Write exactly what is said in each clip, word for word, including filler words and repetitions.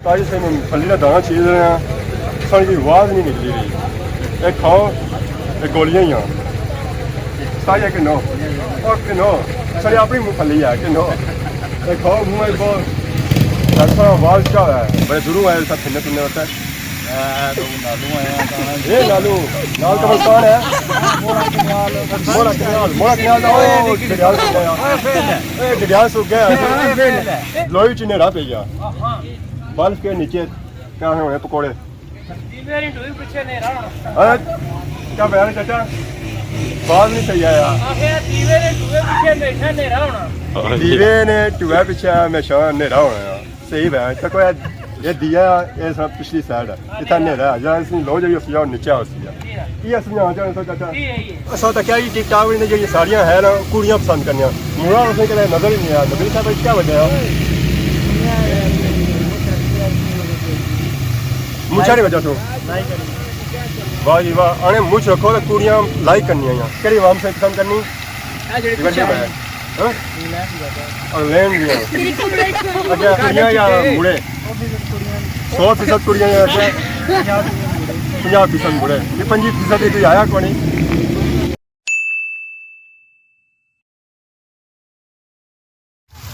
تائی سے میں پھلی دا دانا چیز رہے ہیں، ساڑی کوئی آواز نہیں نکلی رہی۔ اے کھاؤ، اے گولیاں ہی ہیں۔ تائی اے کنو، او کنو، ساڑی اپنی منہ پھلی ہے، کنو۔ اے کھاؤ، منہ اچ بہت ایسا آواز کیا ہے؟ بڑے دوروں آئے، سب پھرنے پھرنے ہوتا ہے۔ اے نالو، نال قبرستان ہے۔ موڑا کنیال، موڑا کنیال دا، او ڈڈیال سک گیا۔ اے ڈڈیال سک گیا۔ لوئی چ نیرا پی گیا۔ بلف کے نیچے کیا ہونے پکوڑے۔ دیوے نے ٹوئے پچھے نیرا ہونا۔ ہاں؟ کیا بیان ہے چاچا؟ باز نہیں صحیح آیا۔ آخر دیوے نے ٹوئے پچھے ہمیشہ نیرا ہونا۔ دیوے نے ٹوئے پچھے ہمیشہ نیرا ہونا۔ صحیح بیان ہے۔ تکو اے، اے دیا، اے سب پچھلی سائیڈ ہے۔ اتھا نیرا ہے۔ جہاں اس نے لو جائی ہوسی ہے، اور نیچے ہوسی ہے۔ یہ اس نے آ جانے تو چاچا۔ اساں تاں کیا ہی ٹک ٹاک نے جیہڑیاں ساریاں ہے نا، کڑیاں پسند کرنیاں۔ مڑا اس نے کدے نظر ہی نہیں آیا۔ نبیل صاحب، کیا وجہ ہے؟ مچھا نہیں وجہ تو؟ واہ جی واہ، آنے مچھ رکھو تو کڑیاں لائک کرنی ہیں۔ کیڑی عوام سے پسند کرنی؟ اے جیہڑے پیچھے آئے۔ ہاں؟ انگلینڈ بھی ہیں۔ اچھا، کڑیاں یا مڑے؟ سو فیصد کڑیاں یا پنجاہ فیصد مڑے؟ یہ پنجی فیصد ہی کوئی آیا کونی۔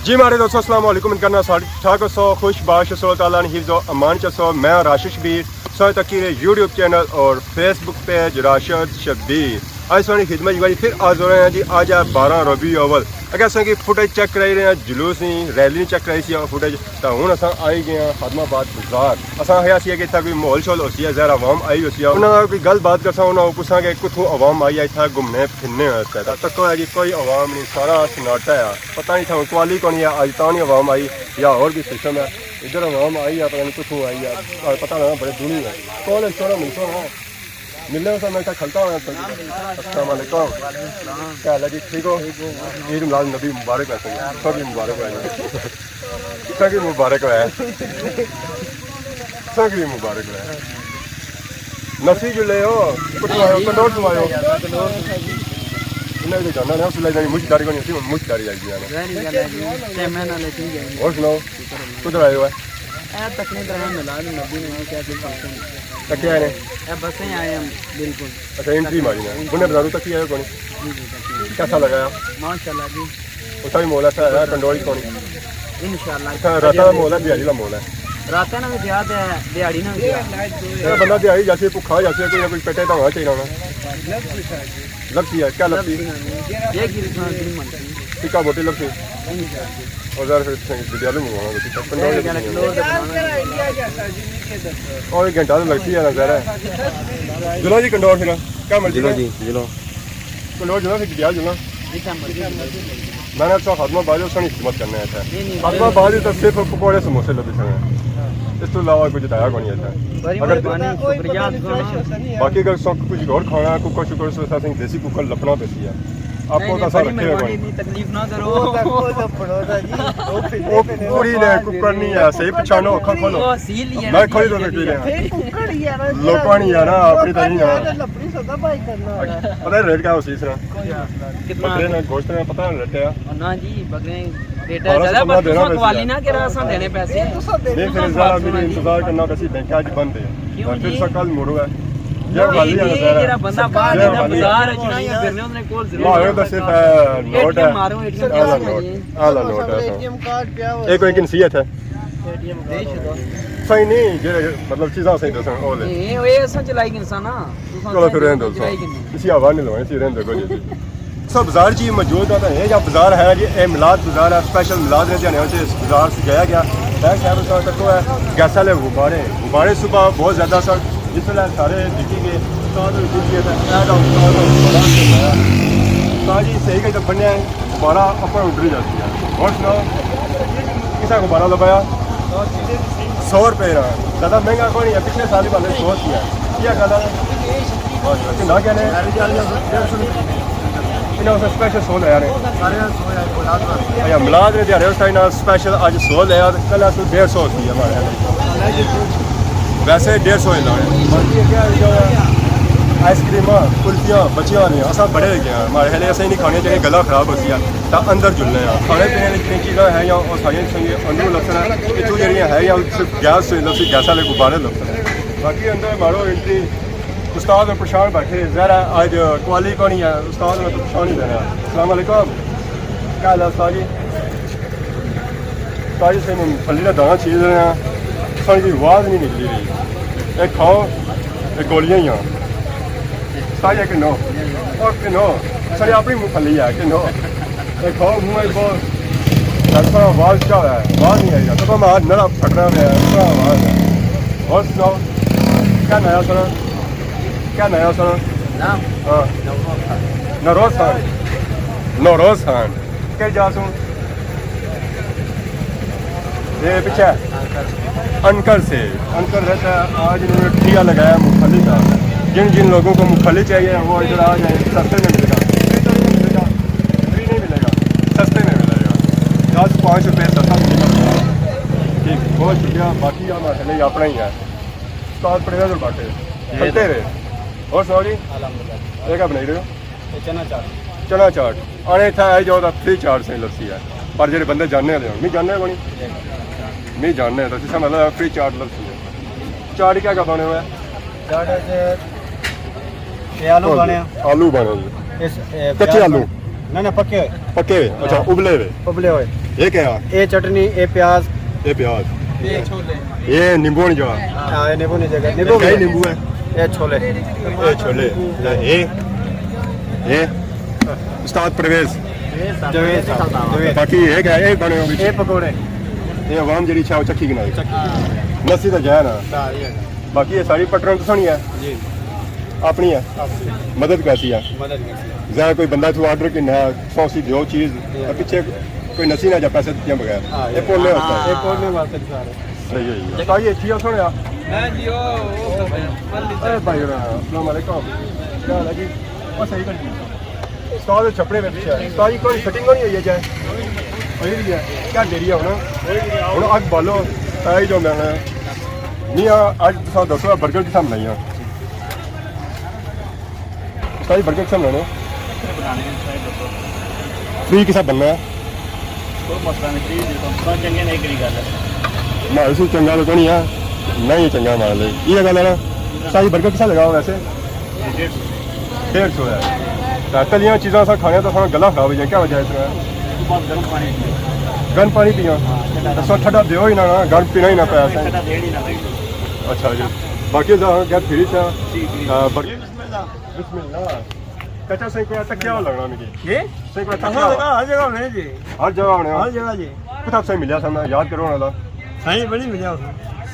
جی ماڑے دوستو، السلام علیکم۔ امید کرنا سارے ٹھاک ہوسو، خوش باش ہوسو، اللہ تعالیٰ نے حفظ و امان چ ہوسو۔ میں راشد شبیر، سارے تکی رہے یوٹیوب چینل اور فیس بک پیج راشد شبیر۔ اج ساری خدمت وچ پھر حاضر ہوئے ہیں جی۔ اج ہے بارہ ربیع الاول۔ اگر اساں کی فوٹیج چیک کرائی رہے ہیں، جلوس نہیں، ریلی نہیں چیک کرائی سی فوٹیج، تاں ہن اساں آئی گئے ہیں خادم آباد بازار۔ اساں آخیا سی کہ اتھا کوئی ماحول شول ہوسی ہے، ظاہر عوام آئی ہوسی ہے، انہاں نال کوئی گل بات کرساں، انہاں کو پچھساں کہ کتھوں عوام آئی ہے اتھا گھومنے پھرنے واسطے۔ تاں تکو ہے جی کوئی عوام نہیں، سارا سناٹا ہے، پتہ نہیں اتھا کوالی کونی ہے، اج تاں نہیں عوام آئی یا ہور کوئی سسٹم ہے۔ ادھر عوام آئی ہے، پتہ نہیں کتھوں آئی ہے، پتہ نہیں، بڑے دنی ہے۔ کون ہے؟ سونا ملسو نا۔ ملنے سے میں کھلتا ہوں۔ السلام علیکم۔ کیا حال ہے جی؟ ٹھیک ہو؟ عید میلاد نبی مبارک ہے سبھی۔ سبھی مبارک ہوا جی۔ سبھی مبارک ہوا ہے۔ سبھی مبارک ہوا ہے۔ نسی جو لے ہو، کتھوں آئے ہو؟ کنڈور سے آئے ہو؟ انہیں جو جانا ہے، اس لے جانی مشت داری کو نہیں سی، مشت داری آئی گیا نا۔ اور سناؤ؟ کدھر آئے ہو؟ اے تکنے درہم ملا دے نبی نے کیا دل پاسے۔ تکے آئے نے؟ اے بسیں آئے ہم، بالکل۔ اچھا، انٹری ماری نا۔ بنے بازاروں تکی آئے ہو کونی؟ جی، جی، تکی۔ کیسا لگا؟ ماشاءاللہ جی۔ اتھا بھی مول ایسا ہے، کنڈولی کونی؟ انشاءاللہ۔ اتھا راتاں دا مول ہے، دیہاڑی دا مول ہے؟ راتاں نا بھی دیہا تے دیہاڑی نا بھی دیہا۔ اے بندہ دیہاڑی جاسی، بھکھا جاسی، کوئی نہ کوئی پیٹے تاں ہونا چاہیے ہونا۔ لبسی ہے، کیا لبسی؟ یہ گری تھا، گری من۔ ٹکا بوٹی لبسی۔ اور ذرا پھر اتھے ڈڈیالو منگوانا، تو ٹکا پنڈا۔ اور ایک گھنٹہ تو لگتی ہے نا ذرا۔ جلو جی کنڈور پھر، کیا مرضی جلو ہے؟ جی، جلو۔ کنڈور جلو پھر ڈڈیال جلو۔ میں نے اچھا خادم آباد سنی خدمت کرنا ہے اتھے۔ خادم آباد تو صرف پکوڑے سموسے لبی سکنے۔ اس تو علاوہ کچھ دایا کونی ہے اتھے۔ بڑی اگر مہربانی، شکریہ تساں۔ باقی اگر سب کچھ اور کھانا، کوکر شوکر، سو اساں دیسی کوکر لبنا پیسی ہے۔ آپ کو نہیں، تو نہیں، سارا بڑی رکھے ہوئے مہربانی، کونی۔ اتنی تکلیف نہ کرو۔ وہ تو، وہ تو پڑو تھا جی۔ وہ پھر وہ پوری نے کوکر نہیں ہے، صحیح پچھانو، اکھاں کھولو۔ وہ سیل ہی ہے میں نا کھولی جی، تو یہ تکلیف ہے۔ یہ کوکر ہی ہے نا، لوکاں نہیں ہے نا، اپنی تو نہیں ہے۔ لبنی سودا بھائی کرنا ہے۔ پتہ ہے ریٹ کیا ہو سی اس طرح؟ کوئی مسئلہ نہیں۔ کتنا؟ بکرے نے گوشت نے پتہ ہے ریٹ کیا؟ نہ جی، بکرے ریٹ بارہ سو زیادہ، پندرہ پر دینا تساں پیسے۔ قوالی نہ کرا، اساں دینے پیسے۔ یہ تساں دینے۔ نہیں، پھر اس طرح بھی انتظار کرنا پیسی، بینک اج بند ہے۔ کیوں اور پھر جی؟ سا کل مڑو ہے۔ یہ کیوں خالی جی؟ ہے یہ ظاہر ہے۔ جیڑا بندہ باہر ہے نا، بازار اچ نا، یا پھرنے ہوندے کول ضرور۔ ہاں، یہ تو صرف، اے، نوٹ ہے۔ اے ٹی ایم مارو، اے ٹی ایم اے والا نوٹ ہے۔ اے ٹی ایم کارڈ پیا ہوا۔ یہ کوئی کنسی ہے تھا؟ صحیح نہیں، جیڑے مطلب چیزاں صحیح دسن، او لے۔ نہیں، اے اساں چلائی گن سا نا۔ چلو پھر رہن دو، چلائی گن۔ اسی آواز نہیں لوائی، اسی رہن دو، کوئی نہیں۔ سو بازار جی موجود ہے، تو یہ جا بازار ہے جی، اے میلاد بازار ہے، اسپیشل میلاد نے دینے سے اس بازار سے گیا گیا۔ بیک سائیڈ اس طرح تکو ہے، گیس والے غبارے، غبارے صبح بہت زیادہ سن، جس ویلے سارے ڈگی گئے، تو ادھر ڈگی گئے، تو اے دا غبارہ سے آیا۔ تو جی صحیح کہ جب بنیا ہے، غبارہ اپر اڈری جاتی ہے۔ اور سناؤ، کسا غبارہ لبایا؟ سو روپے نا، زیادہ مہنگا کوئی نہیں ہے، پچھلے سال ہی والے سو سی ہے۔ کیا گل ہے؟ اور کنا کیا نے؟ انہاں اسے اسپیشل سو لے آ رہے۔ اچھا، میلاد نے دیہاڑے اس ٹائم اسپیشل اج سو لے آ، کل اس ڈیڑھ سو سی ہے ہمارے۔ ویسے ڈیڑھ سو ہی لانے۔ باقی کیا جو ہے، آئس کریماں، کلفیاں بچیاں ہولیاں، اساں بڑے ہوئی گئے ہاں، ماڑے خیال اساں نہیں کھانے چاہیے، گلا خراب ہو سی ہے۔ تاں اندر جلنے ہاں، کھانے پینے والی جتنی چیزاں ہیں یا وہ ساریاں سنگے اندروں لگسن، اتھوں جڑیاں ہے یا صرف گیس سے لگسی، گیس والے غبارے لگسن۔ باقی اندر مارو انٹری، استاد اور پرشان بیٹھے، ظاہر ہے آج کوالی کونی ہے، استاد میں تو پرشان ہی دینا۔ السلام علیکم، کیا حال ہے استاد جی؟ تائی سے میں پھلی کا دانا چیز رہے ہیں، ساڑی کوئی آواز نہیں نکلی رہی۔ اے کھاؤ، اے گولیاں ہی ہیں۔ ساڑی ہے کہ نو؟ اور کہ نو؟ ساڑی اپنی مونگ پھلی ہے کہ نو؟ اے کھاؤ، منہ ایک بار ایسا آواز کیا ہے؟ آواز نہیں آئی رہا۔ تو میں آج نرا پھٹنا پیا، ایسا آواز ہے۔ اور سناؤ، کیا نیا سنا؟ کیا نیا سنا؟ نام؟ ہاں۔ نوروز خان۔ نوروز خان۔ نوروز خان۔ کئی جا سوں؟ یہ پیچھے انکر سے، انکر رہتا ہے، آج انہوں نے ٹھیا لگایا مفلس کا۔ جن جن لوگوں کو مفلس چاہیے، وہ ادھر آ جائیں، سستے میں ملے گا، بہتر میں ملے گا، فری نہیں ملے گا، سستے میں ملے گا، دس پانچ روپے سستا ملے گا۔ ٹھیک، بہت شکریہ۔ باقی ہم اپنا ہی ہے، استاد پرویز اور باٹے کھلتے رہے۔ اور سناؤ جی؟ الحمدللہ۔ یہ کیا بنائی رہے ہو؟ یہ چنا چاٹ۔ چنا چاٹ۔ آنے اتھا آئی جاؤ تو فری چاٹ سے لسی ہے، پر جڑے بندے جاننے والے ہو، میں جاننے کونی، میں جاننے تو سسا مطلب فری چاٹ لسی ہے۔ چاٹ کیا کیا بنے ہوئے؟ چاٹ وچ یہ آلو بنے ہیں۔ آلو بنے جی۔ اس، اے، کچے پیاز آلو؟ بنے۔ نہ، نہ، پکے ہوئے۔ پکے ہوئے؟ اچھا، ہاں۔ ابلے ہوئے؟ ابلے ہوئے۔ یہ کیا؟ یہ چٹنی، یہ پیاز۔ یہ پیاز۔ یہ چھولے۔ یہ نیمبو نہیں جا؟ ہاں، یہ نیمبو نہیں جگہ۔ نیمبو کیا ہی بھی ہے۔ نیمبو ہے؟ یہ چھولے۔ یہ چھولے۔ یہ، یہ استاد پرویز۔ جاوید صاحب۔ جاوید۔ باقی یہ کیا؟ یہ بنے ہوئے؟ یہ پکوڑے۔ یہ عوام جڑی چاہ چکی کے نال۔ چکی۔ لسی تو جائے نا۔ ہاں، یہ۔ باقی یہ ساری پٹرن تو سنی ہے؟ جی۔ اپنی ہے؟ اپنی۔ مدد کیسی ہے؟ مدد کیسی ہے؟ ظاہر کوئی بندہ تو آرڈر کرنا ہے، سو سی دیو چیز، جی۔ اور پیچھے کوئی نسی نہ جا پیسے دیتے بغیر۔ ہاں، یہ یہ پولنے واسطے۔ یہ پولنے واسطے سارے۔ صحیح ہے جی۔ تائی اتھی آ سونے آ۔ میں جی، او، او، اے بھائی، السلام علیکم۔ کیا حال ہے جی؟ او صحیح کر جی۔ استاد چھپڑے میں پیچھے ہے۔ استاد جی، کوئی فٹنگ ہونی ہوئی ہے کیا؟ ہوئی ہوئی ہے۔ کیا دیری ہے ہن؟ ہن اگ بالو، تائی جو میں نے۔ نہیں، آ، اج تساں دسو، برگر کسا بنائی آ؟ استاد جی، برگر کسا بنانے؟ بنانے ہیں، استاد جی، دسو۔ فری کسا بننا ہے؟ کوئی مسئلہ نہیں، فری دے دو۔ تساں چنگے نہیں، کیڑی گل ہے؟ میں اس چنگا تو نہیں آ، میں ہی چنگا مار لے۔ یہ گل ہے نا؟ استاد جی، برگر کسا لگا ہوا ویسے؟ ڈیڑھ سو۔ ڈیڑھ سو ہے۔ تے تلیاں چیزاں اساں کھانے تو ساں گلا خراب ہو جائے، کیا وجہ ہے اس طرح؟ بس گرم پانی پیو۔ گرم پانی پیاں؟ ہاں، ٹھنڈا۔ تو ساں ٹھنڈا دیو ہی نہ، نا، گرم پینا ہی نہ پیا ساں۔ ٹھنڈا دین ہی نہ۔ اچھا جی۔ باقی دا گھر پھری سا، جی، جی۔ آ، بر- بسم اللہ۔ بسم اللہ۔ چاچا، سائیں کوئی تکیا لگنا مجھے۔ جی؟ سائیں کوئی تکیا؟ ہر جگہ ہونے جی۔ ہر جگہ ہونے ہو؟ ہر جگہ جی۔ کتھا سائیں ملیا سا، میں یاد کرو نا۔ سائیں بڑی ملیا اس۔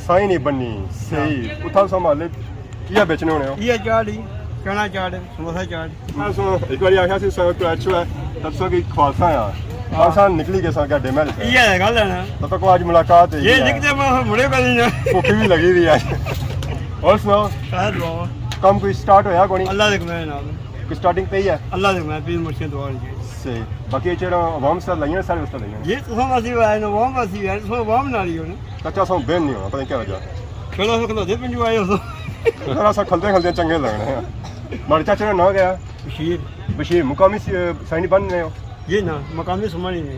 سائیں نہیں بننی، صحیح۔ اتھا سنبھالے۔ کیا بیچنے ہونے ہو؟ یہ چاٹ ہی، چنا چاٹ، سموسہ چاٹ۔ میں سو ایک باری آخیا سی، سو تو اچھو ہے، تب سو کی خواصا ہے۔ ہاں۔ خواصا نکلی گئے سو گڈے محل سے۔ یہ ہے گل ہے نا۔ تو تک آج ملاقات ہوئی یہ ہے۔ لکھتے میں مڑے کو نہیں۔ بھوک بھی لگی ہوئی ہے۔ اور سناؤ؟ خیر دعا۔ کم کوئی سٹارٹ ہویا کونی؟ اللہ دے میں نال۔ کوئی سٹارٹنگ پئی ہے؟ اللہ دے میں بھی مرشد دعا نہیں۔ صحیح۔ باقی یہ چیرا عوام سے لائیاں، سارے واسطے لائیاں۔ یہ تو سب اسی آئے نا، عوام اسی آئے، سو عوام نال ہی ہونا۔ چچا سو بین نہیں ہونا، پتہ نہیں کیا وجہ۔ چلو، سو کھلوتے پنجو آئے ہو سو۔ ذرا سا کھلتے کھلتے چنگے لگنے ہیں۔ ماڑے چاچے نا نام کیا ہے؟ بشیر۔ بشیر، مقامی سی-، سائنی بن رہے ہو؟ یہ نا، مقامی سمانی نے۔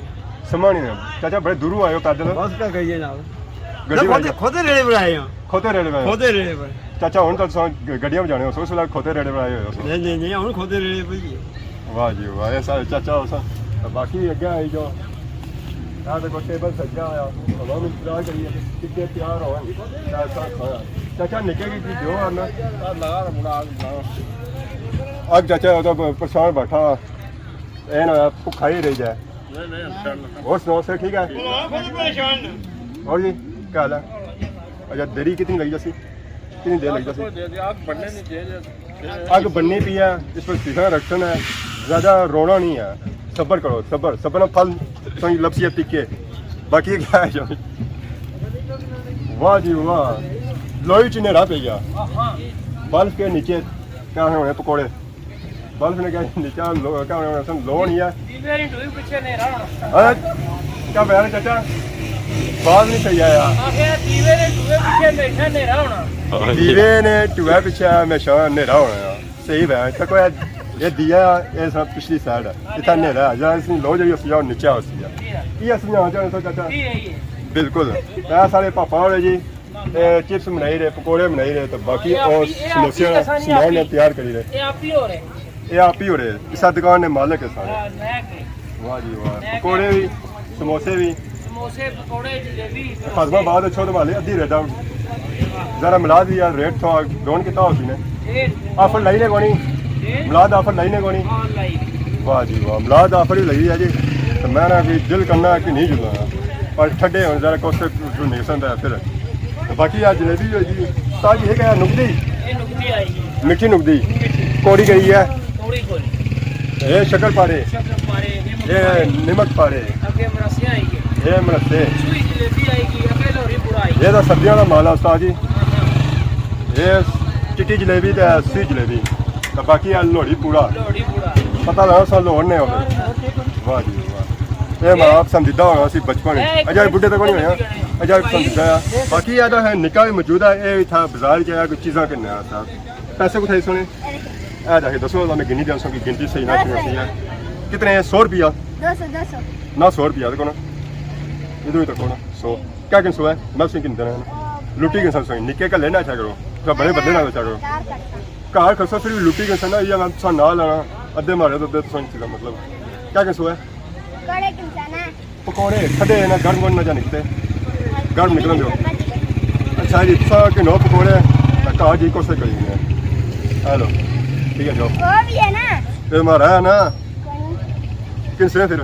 سمانی نے۔ چاچا بڑے دوروں آئے ہو پیدل؟ بس کیا کہیے نا۔ گڈی نہ، کھوتے، بھائی۔ کھوتے ریڑے پر آئے ہیں۔ کھوتے ریڑے پر؟ کھوتے ریڑے پر۔ چاچا ہن تک سو گ-، گڈیاں بجانے ہو، سو اس ویلے کھوتے ریڑے پر آئے ہوئے ہو سو۔ نہیں، نہیں، نہیں، ہن کھوتے ریڑے پر ہی ہے۔ واہ جی واہ، یہ سارے چاچا ہو سن۔ تے باقی اگے آئی جو، یہاں تے کوئی ٹیبل سجا ہویا، ہم انتظار کریے کہ کتنے تیار ہون، تے اساں کھانا۔ چاچا نکے کی چیز دیو ورنہ۔ اگ چاچا او تو پریشان بیٹھا، اے نہ بھکھا ہی رہ جائے۔ نہیں، نہیں، ہم چڑھ لگا۔ اور سناؤ، سر ٹھیک ہے؟ اور جی، کیا حال ہے؟ اچھا، دیری کتنی لگی جاسی؟ کتنی دیر لگی جاسی؟ اگ بننے نہیں چاہیے۔ اگ بننی پئی ہے، اس پر سیخا رکھنا ہے، زیادہ رونا نہیں ہے۔ صبر کرو، صبر، صبر نال پھل تساں کی لبسی ہے تکے۔ باقی کیا ہے جو؟ واہ جی واہ، لوئی چ نیرا پئی گیا۔ بلف کے نیچے کیا ہونے پکوڑے؟ بلف نے کہا، نیچا لو-، کیا ہونا، لو نہیں ہے۔ دیوے نے ٹوئے پیچھے نیرا ہونا۔ ہاں؟ کیا بیان ہے چاچا؟ بات نہیں صحیح آیا۔ آخیا، دیوے نے ٹوئے پیچھے ہمیشہ نیرا ہونا۔ دیوے نے ٹوئے پیچھے ہمیشہ نیرا ہونا۔ صحیح ہے، اتھے کوئی یہ دیا، یہ سب پچھلی سائیڈ ہے۔ اتھے نیرا ہے، جہاں اس لو جائیے، اس جاؤ نیچے، اس جاؤ۔ یہ اس جاؤ جانے تو چاچا۔ بالکل۔ اے سارے پاپا ہو رہے جی، اے چپس بنائی رہے، پکوڑے بنائی رہے، تو باقی یہ آپ اور ہی، یہ آپ سموسے ہی کسانی سامان آپ نے ہی۔ تیار کری رہے۔ یہ آپ ہی ہو رہے۔ یہ آپ ہی ہو رہے، اس دکان نے مالک ہے سارے۔ ہاں، میں کہ۔ واہ جی واہ، میں پکوڑے بھی، سموسے بھی۔ سموسے، پکوڑے، جلیبی، خاص بات، بعد چھوڑ والے ادھی ریٹ آؤٹ۔ ذرا ملاد بھی یار، ریٹ تھوڑا ڈاؤن کیتا ہوسی نے۔ ریٹ۔ آفر لائی نے کونی؟ ریٹ؟ ملاد آفر لائی نے کونی؟ ہاں، لائی۔ واہ جی واہ، ملاد آفر ہی لگی ہے جی۔ تو میں نا کوئی دل کرنا کہ نہیں جلنا، پر ٹھڈے ہونے ذرا کوسے نہیں سنتا ہے پھر۔ تو باقی آ جلیبی جو جی، تازی ہے کہ نقدی؟ یہ نقدی آئی ہے۔ میٹھی نقدی۔ میٹھی۔ کوڑی گئی ہے؟ کوڑی کوڑی۔ اے شکر پارے۔ شکر پارے، نمک اے پارے۔ نمک پارے۔ اگے مرسے آئی ہے۔ اے مرسے۔ سوئی جلیبی آئی گی، اگے لوری پورا آئی۔ یہ تو سردیاں دا مال ہے استاد جی۔ ہاں، ہاں۔ اے چٹی جلیبی تے سوئی جلیبی۔ تے باقی ہے لوڑی پورا۔ لوڑی پورا۔ پتہ لگا سا لوڑ نے ہوے۔ واہ جی واہ۔ اے ماں پسندیدہ ہونا سی بچپن وچ۔ اے اجے بڈھے تک نہیں ہویا۔ اجے پسندیدہ ہے۔ باقی یہ تو ہے نکا بھی موجود ہے، اے بھی تھا بازار جایا کوئی چیزاں کرنے آیا تھا۔ پیسے کتھے سنے؟ اے جا کے دسو، میں گنی دیاں سو کہ گنتی صحیح نہ ہوتی ہے۔ کتنے ہیں؟ سو روپیہ؟ دو سو، دو سو۔ نہ، سو روپیہ تو کون؟ ادھر ہی تو کون؟ سو۔ کیا گن سو ہے؟ میں سوئی گن دینا ہے۔ لٹی گن سو، نکے کا لینا اچھا کرو، تھوڑا بڑے بدلے نہ اچھا کرو۔ گھر خرچہ صرف لٹی گن سو نا، یہ میں سا نہ لانا، ادھے مارے تو ادھے تو سوئی چیزا مطلب۔ کیا گن سو ہے؟ پکوڑے کن جانا ہے۔ پکوڑے کھڈے نا، گرم گرم نہ جانے کتے۔ گرم نکلن دیو۔ اچھا جی، تساں کنو پکوڑے، تے گھر جی کوشش کری نے۔ ہیلو۔ ٹھیک ہے جو۔ وہ بھی ہے نا۔ پھر مارا ہے نا۔ کن سے پھر؟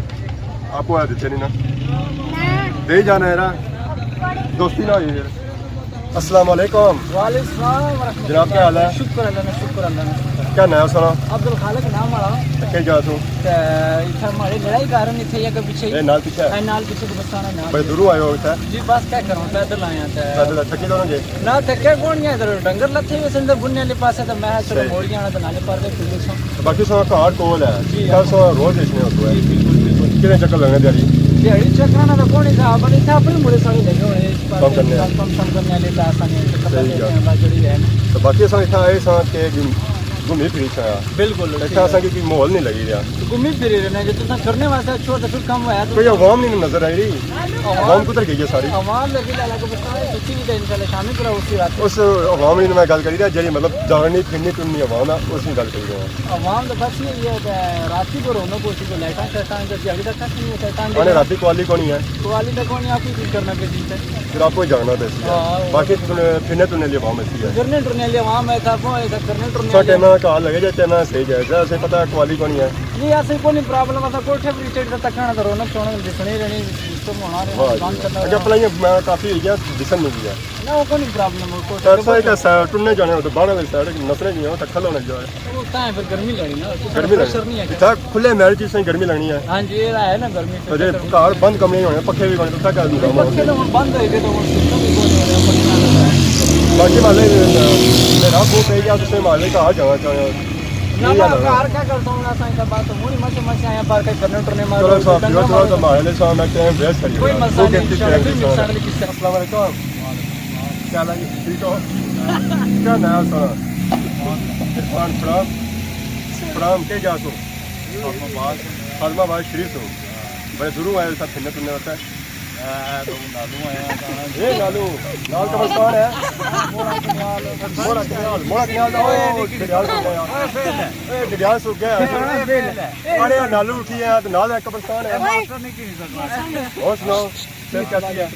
آپ کو دیتے نہیں نا۔ نہ۔ دے ہی جانا ہے نا۔ پکوڑے۔ دوستی نہ ہوئی پھر۔ السلام علیکم۔ وعلیکم السلام ورحمۃ اللہ۔ جناب، کیا حال ہے؟ شکر اللہ نا، شکر اللہ نا، شکر۔ کیا نام ہے سارا؟ عبد الخالق نام ہمارا۔ تے کیا جا تو؟ تے اتھے ہمارے لڑائی کارن اتھے ہی اگے پیچھے ہی۔ اے نال پیچھے؟ اے نال پیچھے قبرستان ہے نال۔ بڑے دوروں آئے ہو اتھے؟ جی بس کیا کروں، پیدل آیا تے۔ پیدل آئے، تھکے تو نہ گئے؟ نہ تھکے کون گیا، ادھر ڈنگر لتھے ہوئے سن تے بننے والے پاسے، تے میں چلو صحیح۔ موڑ گیا نا تے نالے پر دے کھلے سو۔ باقی سو گھر کول ہے۔ جی، کل سو روز دیکھنے ہوتے ہیں۔ جی، بالکل، بالکل۔ کتنے چکر لگنے دیہاڑی؟ دیہاڑی چکر نہ تو کون ہی تھا، پر اتھے اپنے مڑے سارے لگے ہوئے ہیں۔ کم کرنے ہیں۔ کم، کم کرنے والے تے آسانی ہے، تے کپڑے صحیح لیتے ہیں، بس جڑی ہے نا۔ تو باقی اساں اتھا آئے ساں کہ گھومی پھری ساں۔ بالکل، اتھا اساں کی کوئی ماحول نہیں لگی رہا۔ گھومی پھری رہنے، جے تساں کرنے واسطے اچھو تو پھر کم ہویا تو کوئی عوام نہیں نظر آئی رہی۔ عوام کدھر گئی ہے ساری؟ عوام لگی لالا کو بتا، سوچی بھی تے انشاءاللہ شامی پورا اسی رات۔ اس عوام نے میں گل کری رہا، جڑی مطلب جاگنی، پھرنی، ٹرنی عوام ہے، اس کی گل کری رہا۔ عوام تو بس یہی ہے کہ رات کی کو رونق ہوتی تو لائٹاں شائٹاں، جب دیہاڑی تک کچھ نہیں ہے، شیطان آنے جڑا۔ رات کی قوالی کونی ہے؟ قوالی تو کونی، آپ ہی کچھ کرنا پہ جی تے۔ پھر آپ کو جانا پہ سی ہے۔ ہاں، باقی تنے پھرنے ٹرنے لیے عوام ایسی ہے۔ پھرنے ٹرنے لیے عوام ہے تھا، وہ ہے تھا، پھرنے ٹرنے سو لیے۔ ٹائم نہ کال لگے جائے، ٹائم نہ صحیح جائے، جیسے پتہ ہے قوالی کونی ہے۔ نہیں، ایسے کوئی نہیں پرابلم، ایسا کوٹھے پر چڑھ کے تکنا تو رونق شونق دسنی رہنی، سسٹم ہونا رہنا، بس۔ کام کرنا اچھا، رہنا۔ پہلے یہ میں کافی ہو گیا، دسن نہیں گیا۔ نہ، وہ کوئی نہیں پرابلم، وہ کوٹھے تو ایسا پر ایک ایسا ٹرنے جانے ہو تو باہر والے سائڈ نسنے نہیں ہو، تکھل ہونا جو ہے۔ وہ تاں ہے پھر گرمی لگنی نا، اس طرح گرمی پریشر لگنی۔ نہیں ہے۔ اتھا کھلے محل چ سائیں گرمی لگنی ہے۔ ہاں جی، یہ ہے نا گرمی تے جے پریشر۔ گھر بند کمرے ہونے، پکھے بھی بند، اتھا کیا نظام ہونا؟ پکھے تو ہن بند ہوئے گئے تو ہن سسٹم بھی کوئی نہیں ہونا، پکھے نال۔ باقی محلے میرا بہت ہے یا تسے محلے گھر جانا چاہے ہو؟ نہ، یہ میں حال ہے۔ گھر کیا کرتا ہوں، اساں اتھا بس ہن ہی مچے مچے آئے ہیں، باہر کہیں کرنے ٹرنے مارو، ویسٹ کریو۔ کوئی مسئلہ نہیں، انشاءاللہ، پھر ملساں اگلی قسط۔ السلام علیکم۔ کیا حال ہے جی؟ ٹھیک ہو؟ کیا نام ہے سارا؟ عرفان فرام۔ فرام کے جا سو؟ خادم آباد۔ خادم آباد شریف تو۔ بڑے دوروں آئے ہو سب پھرنے ترنے واسطے؟ اے تو نالوں آیا تھا۔ اے نالوں، نال قبرستان ہے۔ موڑا کنیال۔ موڑا کنیال، موڑا کنیال دا، او، ڈڈیال سو گیا۔ اے ڈڈیال سو گیا۔ اڑے نالوں اٹھی ہے، تے نال ہے قبرستان ہے۔ اور سناؤ، پھر کیسی ہے؟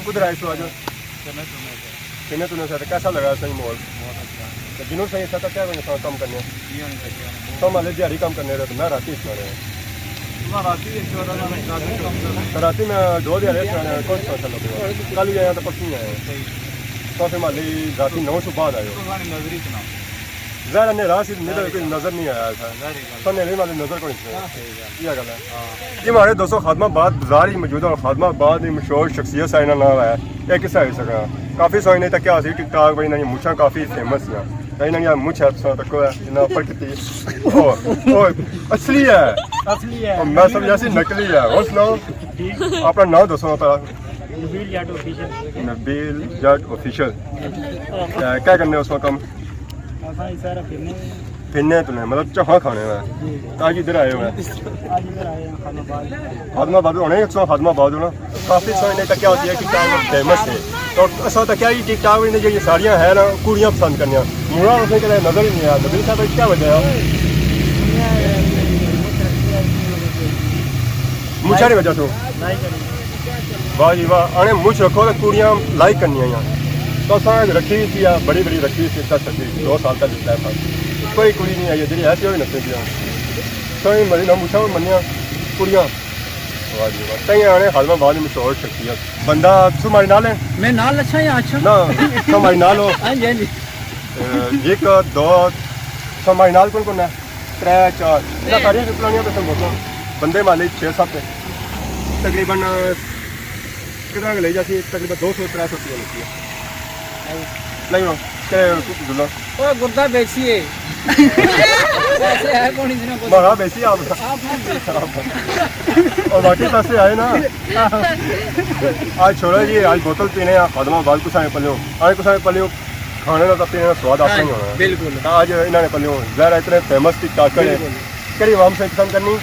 کدھر آئے سو آج؟ پھرنے ترنے سے۔ کیسا لگا صحیح ماحول؟ بہت اچھا۔ تو جنوب سے ایسا تو کیا بنے کام کرنے؟ جی ہاں، جی ہاں۔ تو ہمارے دیہاڑی کام کرنے رہے تو میں راتی اس بارے۔ میں راتی ایک بار میں راتی کام کرنا۔ تو راتی میں دو دیہاڑے اس بارے کون سا چلو گیا؟ کل ہی آیا تو پرسوں ہی آیا۔ صحیح۔ تو پھر ہماری راتی نو سو بعد آئے ہو۔ تو ہماری نظر ہی اتنا۔ ظاہر ہے، نیرا سی، نیرا کوئی نظر نہیں آیا تھا۔ ظاہر ہے۔ تو نیرے والی نظر کوئی نہیں۔ ہاں، صحیح۔ یہ گل ہے۔ ہاں۔ یہ ہمارے دوستو خادم آباد بازار ہی موجود ہے اور خادم آباد ہی مشہور شخصیت سا انہاں نام ہے۔ یہ کسا ہوئی سکا؟ کافی سو انہیں تکیا سی ٹک ٹاک پہ، انہاں دی مچھاں کافی فیمس سیاں۔ تے انہاں دی مچھ ہے، تساں تکو ہے، انہاں اوپر کیتی۔ او، او، اصلی ہے۔ اصلی ہے۔ او، میں سمجھا سی نقلی ہے۔ اور سناؤ، ٹھیک۔ اپنا نام دسو پہلا۔ نبیل جٹ آفیشل۔ نبیل جٹ آفیشل۔ تے کیا کرنے ہو اس وقت کم؟ اساں اس سارا پھرنے۔ پینے پینے، مطلب چہاں کھانے ہوئے۔ جی۔ تاں اج ادھر آئے ہوئے۔ اج ادھر آئے ہیں خادم آباد۔ خادم آباد ہونے، ایک سو خادم آباد ہونا۔ کافی سو انہیں تکیا ہوتی ہے کہ ٹاور فیمس ہے۔ تو اساں تکیا ہی کہ ٹاور نے جو یہ ساڑیاں ہیں نا، کڑیاں پسند کرنیاں۔ مڑا اسے کدے نظر ہی نہیں آیا۔ نبیل صاحب، کیا وجہ ہے؟ مچھا نہیں وجہ سو۔ واہ جی واہ، آنے مچھ رکھو تو کڑیاں لائک کرنی آئیاں۔ تو اساں رکھی ہوئی سی، آ، بڑی بڑی رکھی ہوئی سی، اتنا سچی، دو سال تک دتا ہے سب۔ کوئی کڑی نہیں آئی، جڑی ایسی ہوئی نسل دیا۔ سوئی مری نہ مچھا منیا کڑیاں۔ واہ جی واہ، تئیں آنے خادم آباد مشہور شخصیت۔ بندہ سو ماڑے نال ہے؟ میں نال اچھا یا اچھا؟ نہ، سو ماڑے نال ہو۔ ہاں جی، ہاں جی۔ اے، ایک، دو، سو ماڑے نال کون کون ہے؟ ترے، چار۔ نہ، ساریاں پرانیاں تو سنبھالنا۔ بندے مالے چھ ست ہے۔ تقریباً کتنا لے جاتی؟ تقریباً دو سو، ترے سو روپیہ لگتی ہے۔ نہیں ہو، کہ دلو۔ او گردہ بیچی ہے۔ پیسے ہے کون اس نے کچھ؟ مارا بیچی آپ۔ آپ نے بیچی۔ اور باقی پیسے آئے نا۔ آج چھوڑو جی، آج بوتل پینے آ، خادم آباد کسا نے پلیوں۔ آج کسا نے پلیوں کھانے دا تے پینے دا سواد آپنا ہی ہاں، ہونا ہے۔ بالکل۔ تاں آج انہاں نے پلیوں ظاہر ہے اتنے فیمس ٹک ٹاکر ہے۔ بالکل۔ کیڑی عوام سے پسند کرنی؟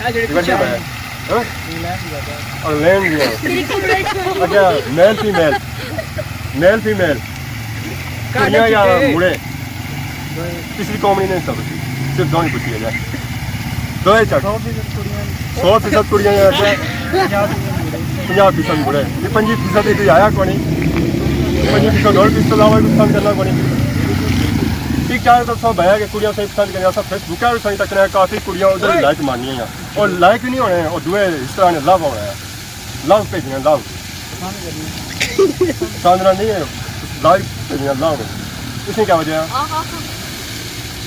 اے جڑے پچھے آئے۔ ہاں؟ انگلینڈ دیا۔ اچھا، میل فیمیل۔ میل فیمیل۔ کڑیاں یا مڑے؟ پچھلی قوم نہیں سب، صرف دو ہی پچھی ہے۔ دو ہی چک۔ سو فیصد کڑیاں یا پنجاہ فیصد مڑے۔ یہ پنجی فیصد ہی کوئی آیا کونی۔ پنجی فیصد اور اس علاوہ کوئی پسند کرنا کونی۔ ٹھیک ٹھاک تو سب ہے کہ کڑیاں صحیح پسند کرنے، سب فیس بک ہے، صحیح تکنے، کافی کڑیاں ادھر لائک مارنی ہیں۔ اور لائک نہیں ہونے، اور دوئے اس طرح نے لو ہونا ہے۔ لو بھیجنے، لو۔ ساندرا نہیں ہے، لو بھیجنے، لو۔ اس نے کیا وجہ ہے؟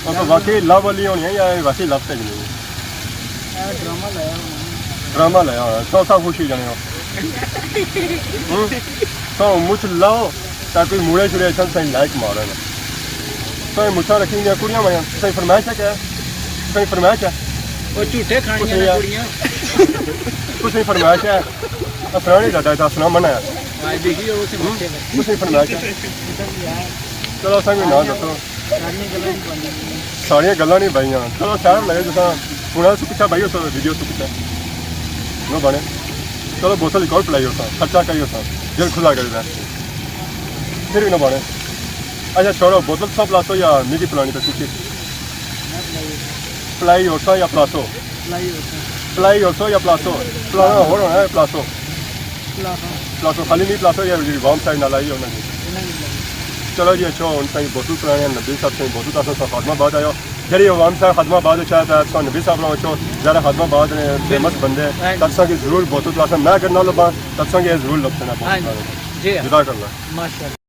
اور تو واقعی لو والی ہونی ہے یا واقعی لو بھیجنی ہے؟ ڈرامہ لایا ہونا۔ ڈرامہ لایا ہونا، تو سب خوش ہی جانے ہو۔ ہوں؟ تو مچھ لاؤ، تاکہ موڑے چھڑے اچھن، صحیح لائک مارے نا۔ صحیح مچھاں رکھی ہوئی ہیں، کڑیاں ماریاں، صحیح فرمائش ہے کیا؟ صحیح فرمائش ہے؟ وہ جھوٹے کھانیاں کچھ نے نہیں ہے۔ کڑیاں۔ کچھ نہیں فرمائش ہے۔ افرانی زیادہ ہے، دسنا منع ہے۔ بھائی دیکھی وہ سے ہوں؟ مچھے بچے۔ کچھ نہیں فرمائش ہے۔ چلو، اساں بھی نہ دسو۔ ساریاں گلاں نہیں پاندیاں۔ ساریاں گلاں نہیں بھائیاں۔ چلو، خیر لگے جساں۔ ہن اس پچھا بھائی، اس ویڈیو اس پچھا۔ نو بنے۔ چلو، بوتل ایک اور پلائی ہوساں، خرچہ کری ہوساں۔ دل کھلا کری دا۔ پھر بھی نہ بنے۔ اچھا، چھوڑو، بوتل سو پلاسو یا میگی پلانی پہ کچھ؟ پلائی ہوساں یا پلاسو؟ پلائی ہوساں۔ پلائی ہوسو یا پلاسو؟ پلانا ہور ہونا ہے پلاسو۔ پلاسو۔ پلاسو خالی نہیں، پلاسو یا جی وام سائڈ نال آئی ہے انہاں دی۔ انہاں دی۔ چلو جی، اچھا، ہن تائیں بوتل پلانے ہیں، نبی صاحب تائیں بوتل، تساں خادم آباد آئے ہو۔ جڑی عوام صاحب خادم آباد اچھا ہے، تساں نبی صاحب نال اچھو، ذرا خادم آباد نے فیمس بندے، ہاں جی۔ تساں کی ضرور بوتل پلاسو، میں اگر نہ لبھاں، تساں کی ضرور لبھنا ہاں جی۔ بوتل۔ جی ہاں۔ جزاک اللہ۔ ماشاءاللہ۔